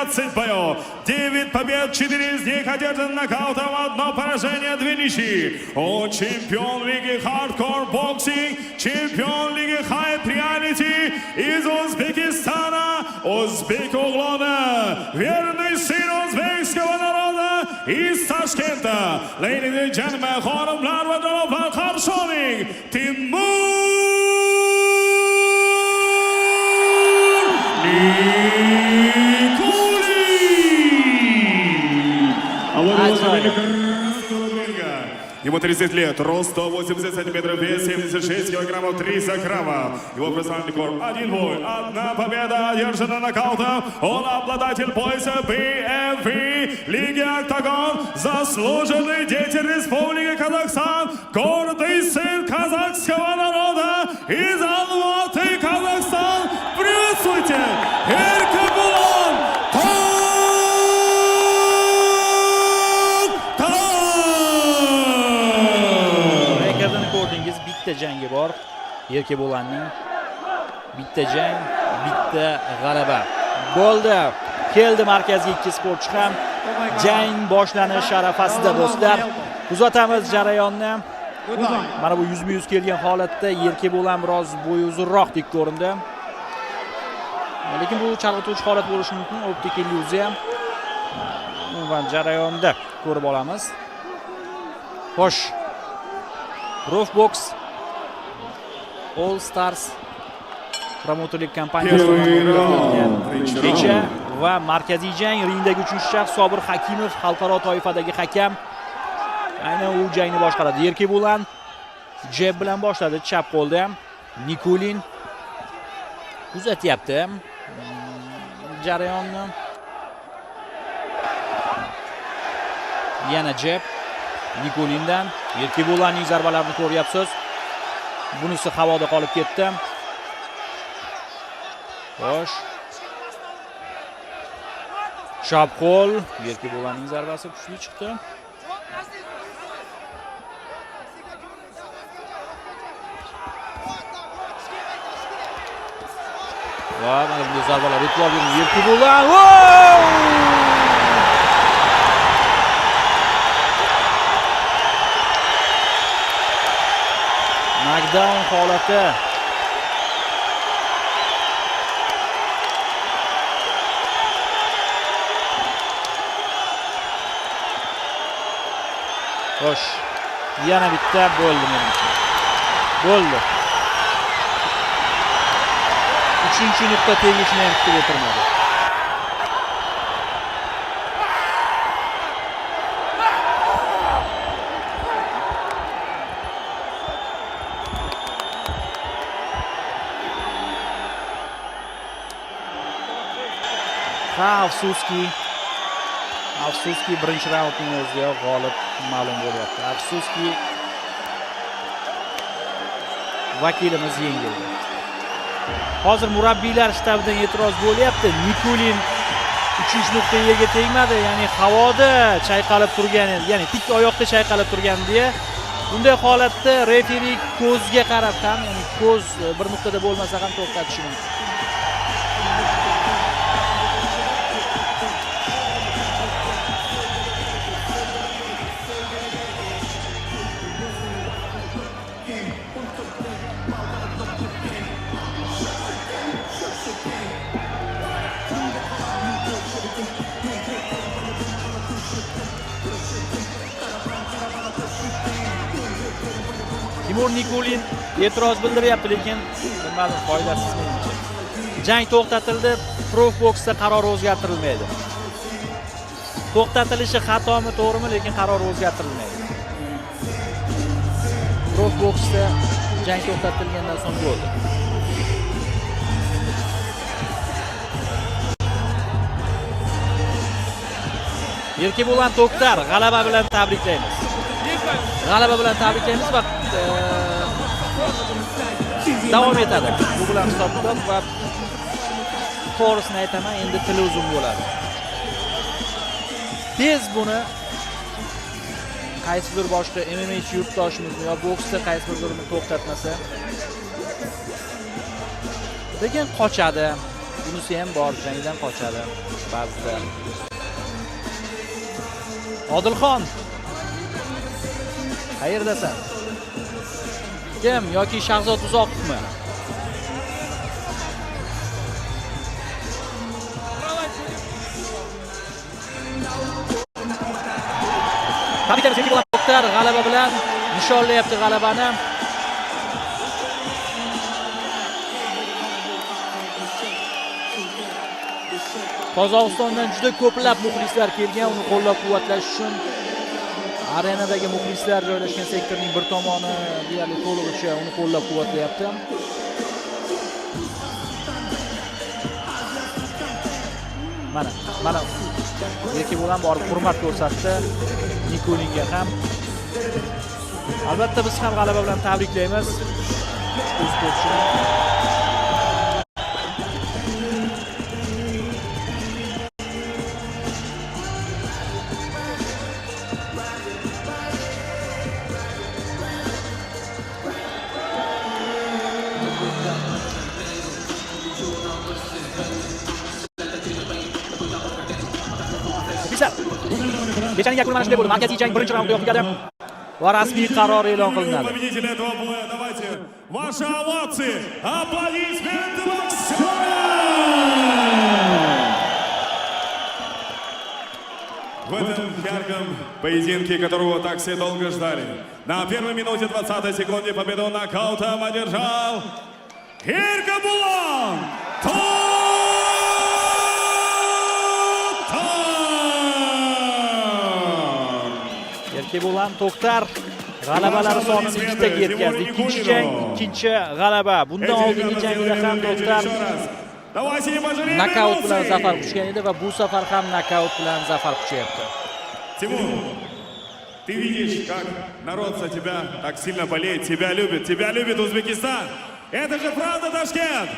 13 боев, 9 побед, 4 из них одержаны нокаутом, 1 поражение, 2 ничьи. Он чемпион лиги Hardcore Boxing, чемпион лиги Hype Reality из Узбекистана, Узбек Углона, верный сын узбекского народа из Ташкента. Ladies and gentlemen, xonimlar va janoblar, qarshi oling, Timur Ему 30 лет, рост 180 сантиметров, вес 76 килограммов 300 граммов. Его профессиональный рекорд 1 бой, 1 победа, одержана нокаутом. Он обладатель пояса BFE Лиги Октагон, заслуженный деятель Республики Казахстан, гордый сын казахского народа из Алматы, Казахстан. Приветствуйте, Эркебулан ko'rdingiz, bitta jangi bor. Erkebo'lanning bitta jang, bitta g'alaba. Bo'ldi. Keldi markazga ikki sportchi ham. Jang boshlanish arafasida do'stlar. Kuzatamiz jarayonni. Mana bu 100-100 kelgan holatda Erkebo'lan biroz bo'yi uzunroqdek ko'rindi. Lekin bu chalg'ituvchi holat bo'lishi mumkin. Optik illyuziya. Umuman jarayonda ko'rib olamiz. Xo'sh. Profbox All Stars promotorlik kompaniyasi kecha va markaziy jang ringdagi 3-shaxs Sobir Hakimov xalqaro toifadagi hakam. Aynan u jangni boshqaradi. Erkebo'lan jab bilan boshladi, chap qo'lda ham. Nikulin kuzatyapti jarayonni. Yana jab Nikolindan. Erkebo'lanning zarbalarini ko'ryapsiz. Bunisi havoda qolib ketdi. Xo'sh. Chap qo'l. Erkebo'lanning zarbasi kuchli chiqdi. Va mana bunday zarbalar e'tibor bering. Erkebo'lan. Knockdown holati. Xo'sh. Yana bitta bo'ldi menimcha. Bo'ldi. 3-nuqta tegishni ham kutib o'tirmadi. Afsuski birinchi raundning o'zida g'olib ma'lum bo'lyapti. Afsuski vakilimiz yengildi. Hozir murabbiylar shtabidan e'tiroz bo'lyapti. Nikulin 3-nuqta yerga tegmadi, ya'ni havoda chayqalib turgan, ya'ni tik oyoqda chayqalib turgan deya. Bunday holatda referi ko'zga qarab ham, ya'ni ko'z bir nuqtada bo'lmasa ham to'xtatishi mumkin. Timur Nikulin e'tiroz bildiryapti, lekin bilmadim, foydasiz menimcha. Jang to'xtatildi, Profboxda qaror o'zgartirilmaydi. To'xtatilishi xatomi, to'g'rimi, lekin qaror o'zgartirilmaydi. Profboxda jang to'xtatilgandan so'ng bo'ldi. Erkebo'lan To'xtar g'alaba bilan tabriklaymiz. G'alaba bilan tabriklaymiz va davom etadi. Bu bilan hisob-kitob va to'g'risini aytaman, endi tili uzun bo'ladi. Tez buni qaysidir boshqa MMA yurtdoshimizni yo boksda qaysidir birini to'xtatmasa, lekin qochadi. bunisi ham bor, jangdan qochadi ba'zida. Odilxon. Qayerdasan? Kim yoki Shahzod Uzoqovmi? Tabriklaymiz Erkebo'lan To'xtar g'alaba bilan nishonlayapti g'alabani. Qozog'istondan juda ko'plab muxlislar kelgan, uni qo'llab-quvvatlash uchun. Arenadagi muxlislar joylashgan sektorning bir tomoni deyarli to'lig'icha uni qo'llab-quvvatlayapti. Mana Erkebo'lan borib hurmat ko'rsatdi Nikolinga ham. Albatta biz ham g'alaba bilan tabriklaymiz ushbu sportchini. Kechaning yakuni mana shunday bo'ldi. Markaziy jang birinchi raundda yo'qligida va rasmiy qaror e'lon qilinadi. Победитель этого боя, давайте ваши овации, аплодисменты в этом ярком поединке, которого так все долго ждали. На первой минуте 20 секунде победу нокаутом одержал Erkebo'lan Erkebo'lan To'xtar g'alabalari sonini 2 taga yetkazdi. Ikkinchi jang, ikkinchi g'alaba. Bundan oldingi jangda ham To'xtar nokaut bilan zafar quchgan edi va bu safar ham nokaut bilan zafar quchyapti. Тимур, ты видишь, как народ за тебя так сильно болеет, тебя любит Узбекистан. Это же правда, Ташкент!